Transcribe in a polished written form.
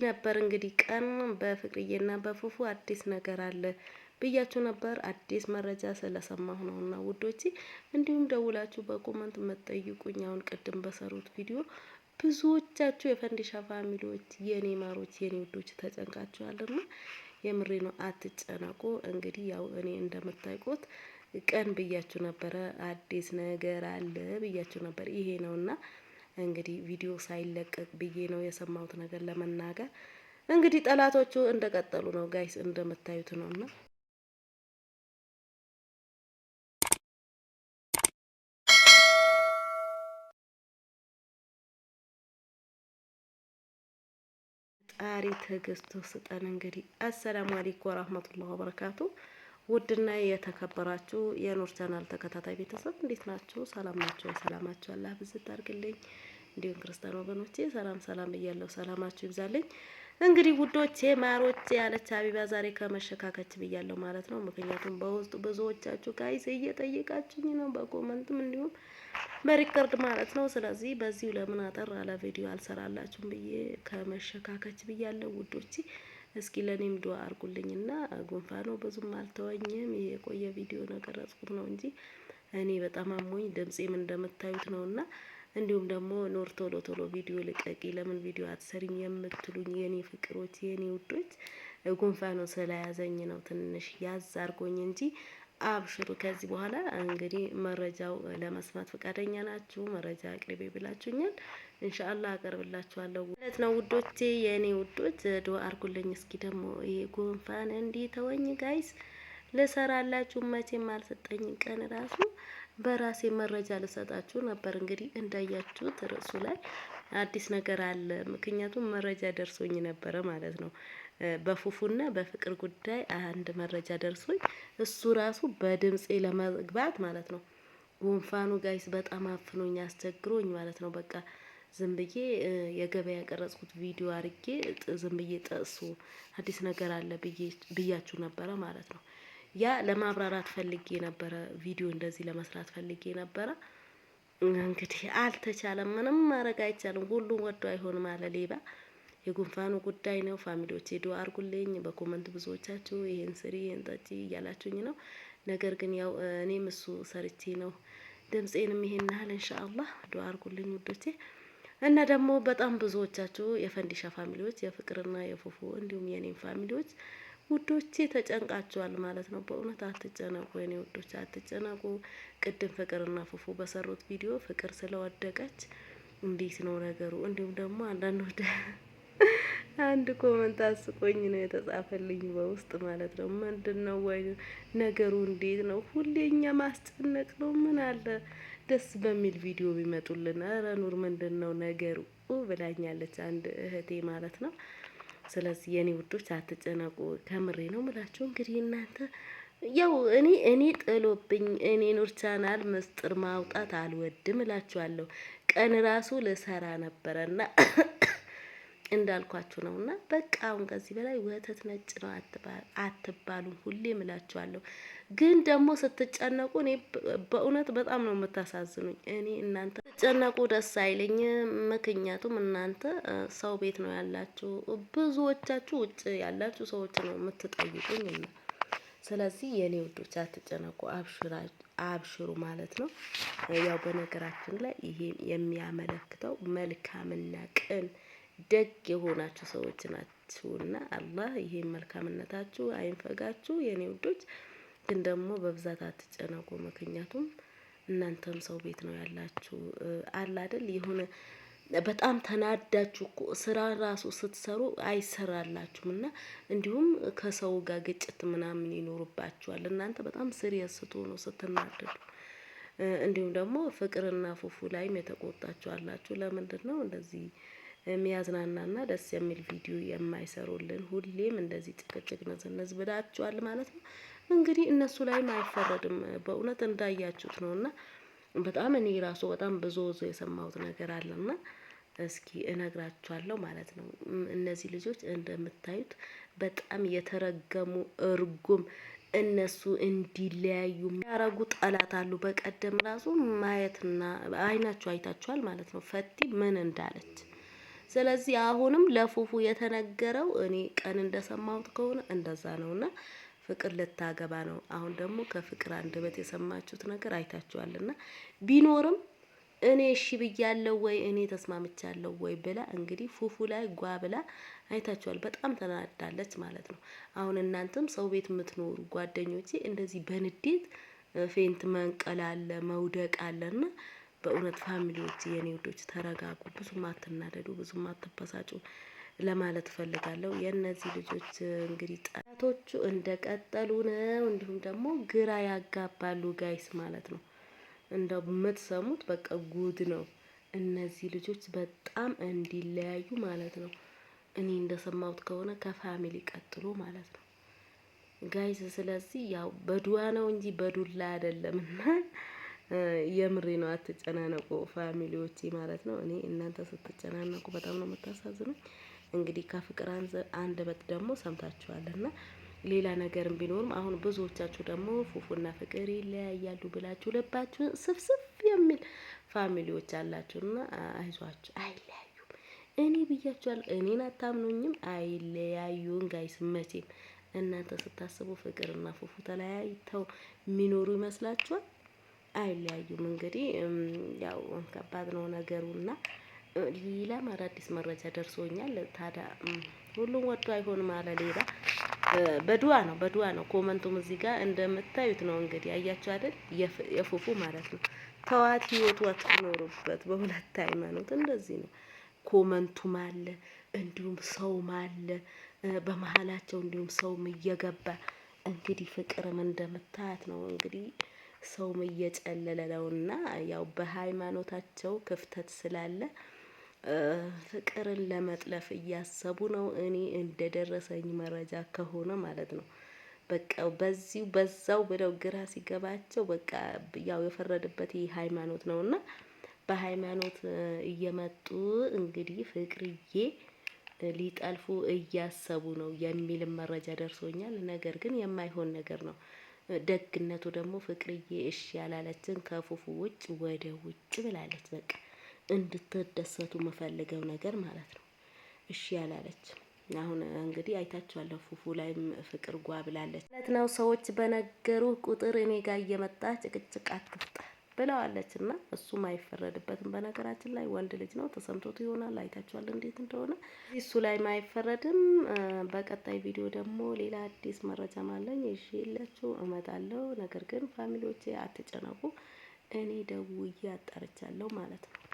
ነበር እንግዲህ ቀን በፍቅርዬና በፉፉ አዲስ ነገር አለ ብያችሁ ነበር። አዲስ መረጃ ስለሰማሁ ነው እና ውዶቼ፣ እንዲሁም ደውላችሁ በ comment መጠይቁኝ አሁን ቅድም በሰሩት ቪዲዮ ብዙዎቻችሁ የፈንዲሻ family ዎች የኔ ማሮች የኔ ውዶች ተጨንቃችኋልና የምሬ ነው፣ አትጨነቁ። እንግዲህ ያው እኔ እንደምታውቁት ቀን ብያችሁ ነበረ፣ አዲስ ነገር አለ ብያችሁ ነበር። ይሄ ነውና እንግዲህ ቪዲዮ ሳይለቀቅ ብዬ ነው የሰማሁት ነገር ለመናገር። እንግዲህ ጠላቶቹ እንደቀጠሉ ነው guys፣ እንደምታዩት ነውና ፈጣሪ ትዕግስቱ ስጠን። እንግዲህ السلام عليكم ورحمة الله وبركاته። ውድና የተከበራችሁ የኑር ቻናል ተከታታይ ቤተሰብ እንዴት ናችሁ? ሰላም ናችሁ? ሰላማችሁ አላህ ብዝት አድርግልኝ። እንዲሁም ክርስቲያን ወገኖቼ ሰላም ሰላም እያለሁ ሰላማችሁ ይብዛልኝ። እንግዲህ ውዶቼ ማሮቼ ያለች ሀቢባ ዛሬ ከመሸካከች ብያለሁ ማለት ነው። ምክንያቱም በውስጡ ብዙዎቻችሁ guys እየጠየቃችሁኝ ነው፣ በ comment ም እንዲሁም በ record ማለት ነው። ስለዚህ በዚሁ ለምን አጠር አለ ቪዲዮ አልሰራላችሁም ብዬ ከመሸካከች ብያለሁ ውዶቼ። እስኪ ለእኔም ዱአ አድርጉልኝና ጉንፋኑ ብዙም አልተወኝም። ይሄ የቆየ ቪዲዮ ነው ቀረጽኩት ነው እንጂ እኔ በጣም አሞኝ ድምጼም እንደምታዩት ነውና እንዲሁም ደግሞ ኖር ቶሎ ቶሎ ቪዲዮ ልቀቂ፣ ለምን ቪዲዮ አትሰሪም የምትሉኝ የኔ ፍቅሮች፣ የኔ ውዶች ጉንፋኑ ስለያዘኝ ነው ትንሽ ያዝ አድርጎኝ እንጂ አብሽሩ። ከዚህ በኋላ እንግዲህ መረጃው ለመስማት ፈቃደኛ ናችሁ፣ መረጃ አቅርቤ ብላችሁኛል። እንሻአላ አቀርብላችኋለሁ ማለት ነው ውዶቼ፣ የእኔ ውዶች ዱአ አርጉልኝ። እስኪ ደግሞ ይሄ ጉንፋን እንዲህ ተወኝ guys፣ ልሰራላችሁ መቼም አልሰጠኝ ቀን ራሱ በራሴ መረጃ ልሰጣችሁ ነበር። እንግዲህ እንዳያችሁት ርዕሱ ላይ አዲስ ነገር አለ። ምክንያቱም መረጃ ደርሶኝ ነበረ ማለት ነው። በፉፉና በፍቅር ጉዳይ አንድ መረጃ ደርሶኝ እሱ ራሱ በድምፄ ለመግባት ማለት ነው። ጉንፋኑ guys በጣም አፍኖኝ አስቸግሮኝ ማለት ነው። በቃ ዝም ብዬ የገበያ ያቀረጽኩት ቪዲዮ አርጌ ዝም ብዬ ጠሱ አዲስ ነገር አለ ብያችሁ ነበረ ማለት ነው። ያ ለማብራራት ፈልጌ ነበረ፣ ቪዲዮ እንደዚህ ለመስራት ፈልጌ ነበረ። እንግዲህ አልተቻለም። ምንም ማድረግ አይቻልም። ሁሉም ወዶ አይሆንም አለ ሌባ። የጉንፋኑ ጉዳይ ነው። family ዎች ዱአ አርጉልኝ። በ comment ብዙዎቻችሁ ይሄን ስሪ ይሄን ጠጪ እያላችሁኝ ነው። ነገር ግን ያው እኔም እሱ ሰርቼ ነው ድምፄንም ይሄን ያህል ኢንሻአላህ ዱአ አርጉልኝ ውዶቼ። እና ደግሞ በጣም ብዙዎቻችሁ የፈንዲሻ family ዎች የፍቅርና የፉፉ እንዲሁም የኔም family ዎች ውዶቼ ተጨንቃችኋል ማለት ነው። በእውነት አትጨነቁ የኔ ውዶች አትጨነቁ። ቅድም ፍቅርና ፉፉ በሰሩት ቪዲዮ ፍቅር ስለወደቀች እንዴት ነው ነገሩ? እንዲሁም ደግሞ አንዳንድ ወደ አንድ comment አስቆኝ ነው የተጻፈልኝ በውስጥ ማለት ነው። ምንድን ነው ወይ ነገሩ እንዴት ነው? ሁሌ እኛ ማስጨነቅ ነው። ምን አለ ደስ በሚል ቪዲዮ ቢመጡልን። ኧረ ኑር ምንድን ነው ነገሩ ብላኛለች አንድ እህቴ ማለት ነው። ስለዚህ የኔ ውዶች አትጨነቁ፣ ከምሬ ነው ምላችሁ። እንግዲህ እናንተ ያው እኔ ጥሎብኝ እኔ ኑር ቻናል ምስጢር ማውጣት አልወድም እላችኋለሁ። ቀን ራሱ ልሰራ ነበረና እንዳልኳችሁ ነው። እና በቃ አሁን ከዚህ በላይ ወተት ነጭ ነው አትባሉም፣ ሁሌም እላችኋለሁ። ግን ደግሞ ስትጨነቁ እኔ በእውነት በጣም ነው የምታሳዝኑኝ። እኔ እናንተ ስትጨነቁ ደስ አይለኝም። ምክንያቱም እናንተ ሰው ቤት ነው ያላችሁ፣ ብዙዎቻችሁ ውጭ ያላችሁ ሰዎች ነው የምትጠይቁኝ እና ስለዚህ የእኔ ውዶች አትጨነቁ፣ አብሽሩ ማለት ነው። ያው በነገራችን ላይ ይሄ የሚያመለክተው መልካምና ቅን ደግ የሆናችሁ ሰዎች ናችሁና አላህ ይሄን መልካምነታችሁ አይንፈጋችሁ የኔ ውዶች። ግን ደግሞ በብዛት አትጨነቁ። ምክንያቱም እናንተም ሰው ቤት ነው ያላችሁ አለ አይደል የሆነ በጣም ተናዳችሁ እኮ ስራ ራሱ ስትሰሩ አይሰራላችሁም እና እንዲሁም ከሰው ጋር ግጭት ምናምን ይኖርባችኋል። እናንተ በጣም serious ስትሆኑ ስትናደዱ፣ እንዲሁም ደግሞ ፍቅርና ፉፉ ላይም የተቆጣችሁ አላችሁ። ለምንድን ነው እንደዚህ የሚያዝናናና ደስ የሚል ቪዲዮ የማይሰሩልን? ሁሌም እንደዚህ ጭቅጭቅ ንዝንዝ ብላችኋል ማለት ነው። እንግዲህ እነሱ ላይም አይፈረድም። በእውነት እንዳያችሁት ነው እና በጣም እኔ ራሱ በጣም ብዙ ብዙ የሰማሁት ነገር አለና እስኪ እነግራችኋለሁ ማለት ነው። እነዚህ ልጆች እንደምታዩት በጣም የተረገሙ እርጉም እነሱ እንዲለያዩ ያረጉ ጠላት አሉ። በቀደም ራሱ ማየትና አይናችሁ አይታችኋል ማለት ነው ፈቲ ምን እንዳለች። ስለዚህ አሁንም ለፉፉ የተነገረው እኔ ቀን እንደሰማሁት ከሆነ እንደዛ ነውና ፍቅር ልታገባ ነው። አሁን ደግሞ ከፍቅር አንደበት የሰማችሁት ነገር አይታችኋልና ቢኖርም እኔ እሺ ብያለሁ ወይ እኔ ተስማምቻለሁ ወይ ብላ እንግዲህ ፉፉ ላይ ጓ ብላ አይታችኋል። በጣም ተናዳለች ማለት ነው። አሁን እናንተም ሰው ቤት የምትኖሩ ጓደኞቼ እንደዚህ በንዴት faint መንቀል አለ መውደቅ አለና በእውነት family ዎች የኔ ውዶች ተረጋጉ። ብዙም አትናደዱ፣ ብዙም አትበሳጩ ለማለት እፈልጋለሁ። የእነዚህ ልጆች እንግዲህ ጠላቶቹ እንደቀጠሉ ነው። እንዲሁም ደግሞ ግራ ያጋባሉ guys ማለት ነው። እንደው የምትሰሙት በቃ ጉድ ነው። እነዚህ ልጆች በጣም እንዲለያዩ ማለት ነው። እኔ እንደሰማሁት ከሆነ ከ family ቀጥሎ ማለት ነው guys። ስለዚህ ያው በዱዋ ነው እንጂ በዱላ አይደለም እና የምሬ ነው። አትጨናነቁ family ዎቼ ማለት ነው። እኔ እናንተ ስትጨናነቁ በጣም ነው የምታሳዝኑኝ። እንግዲህ ከፍቅር አንደበት ደግሞ ሰምታችኋል እና ሌላ ነገርም ቢኖርም አሁን ብዙዎቻችሁ ደግሞ ፉፉና ፍቅር ይለያያሉ ብላችሁ ልባችሁን ስፍስፍ የሚል family ዎች አላችሁና አይዟችሁ፣ አይለያዩም። እኔ ብያችኋለሁ። እኔን አታምኑኝም። አይለያዩም guys መቼም እናንተ ስታስቡ ፍቅርና ፉፉ ተለያይተው የሚኖሩ ይመስላችኋል? አይለያዩም። እንግዲህ ያው ከባድ ነው ነገሩና ሌላም አዳዲስ መረጃ ደርሶኛል። ታዲያ ሁሉም ወዶ አይሆንም አለ ሌላ በዱዋ ነው በዱዋ ነው። comment ኡም እዚህ ጋር እንደምታዩት ነው። እንግዲህ አያችሁ አይደል? የፉፉ ማለት ነው። ተዋት ህይወቷ ትኖርበት በሁለት ሃይማኖት እንደዚህ ነው። comment ኡም አለ እንዲሁም ሰውም አለ በመሀላቸው እንዲሁም ሰውም እየገባ እንግዲህ ፍቅርም እንደምታያት ነው እንግዲህ ሰውም እየጨለለ ነውና ያው በሃይማኖታቸው ክፍተት ስላለ ፍቅርን ለመጥለፍ እያሰቡ ነው። እኔ እንደደረሰኝ መረጃ ከሆነ ማለት ነው። በቃ በዚሁ በዛው ብለው ግራ ሲገባቸው በቃ ያው የፈረደበት ይህ ሃይማኖት ነው እና በሃይማኖት እየመጡ እንግዲህ ፍቅርዬ ሊጠልፉ እያሰቡ ነው የሚልም መረጃ ደርሶኛል። ነገር ግን የማይሆን ነገር ነው። ደግነቱ ደግሞ ፍቅርዬ እሺ ያላለችን ከፉፉ ውጭ ወደ ውጭ ብላለች። በቃ እንድትደሰቱ የምፈልገው ነገር ማለት ነው። እሺ ያላለች አሁን እንግዲህ አይታችኋለሁ። ፉፉ ላይም ፍቅር ጓ ብላለች ማለት ነው። ሰዎች በነገሩ ቁጥር እኔ ጋር እየመጣ ጭቅጭቅ አትፍጠር ብለዋለች እና እሱም አይፈረድበትም። በነገራችን ላይ ወንድ ልጅ ነው፣ ተሰምቶት ይሆናል። አይታችኋል እንዴት እንደሆነ እሱ ላይ አይፈረድም። በቀጣይ ቪዲዮ ደግሞ ሌላ አዲስ መረጃ ማለኝ ይዤላችሁ እመጣለሁ። ነገር ግን family ዎቼ አትጨነቁ፣ እኔ ደውዬ አጣርቻለሁ ማለት ነው።